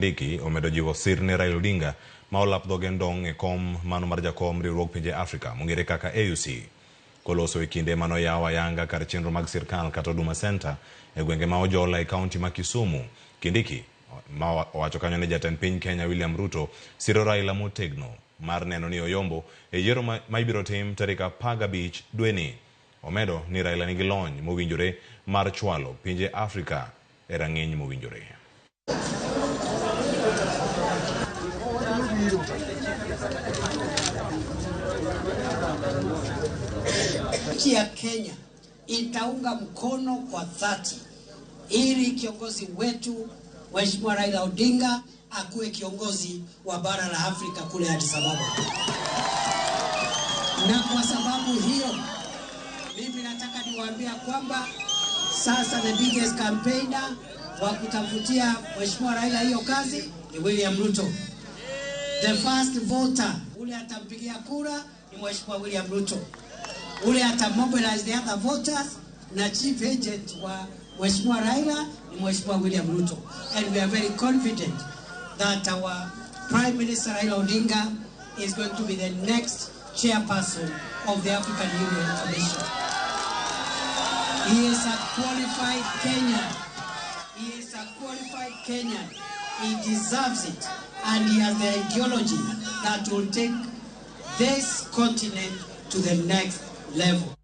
Kindiki omedo jiwo sir ne Raila Odinga ma olap dhoge ndong' e kom mano mar jakom riwruog pinje Afrika mong'ere kaka AUC. Koloso e kinde manoyaw ayanga kar chenro mag sirkal kata Huduma Centre e gwenge ma Ojola e kaunti ma Kisumu, Kindiki ma owacho kanyo ni jatend piny Kenya William Ruto siro Raila motegno mar neno ni oyombo e yiero ma ibiro tim tarik 15 dweni. Omedo ni Raila nigi lony mowinjore mar chwalo pinje Afrika e rang'iny mowinjore. Nchi ya Kenya itaunga mkono kwa dhati ili kiongozi wetu Mheshimiwa Raila Odinga akuwe kiongozi wa bara la Afrika kule Addis Ababa. Na kwa sababu hiyo, mimi nataka niwaambia kwamba sasa the biggest campaigner wa kutafutia Mheshimiwa Raila hiyo kazi ni William Ruto. The first voter ule atampigia kura ni Mheshimiwa William Ruto. Ule atamobilize the other voters na chief agent wa Mheshimiwa Raila ni Mheshimiwa William Ruto. And we are very confident that our Prime Minister Raila Odinga is going to be the next chairperson of the African Union Commission. He is a qualified Kenyan. He is a qualified Kenyan. He deserves it. And he has the ideology that will take this continent to the next level.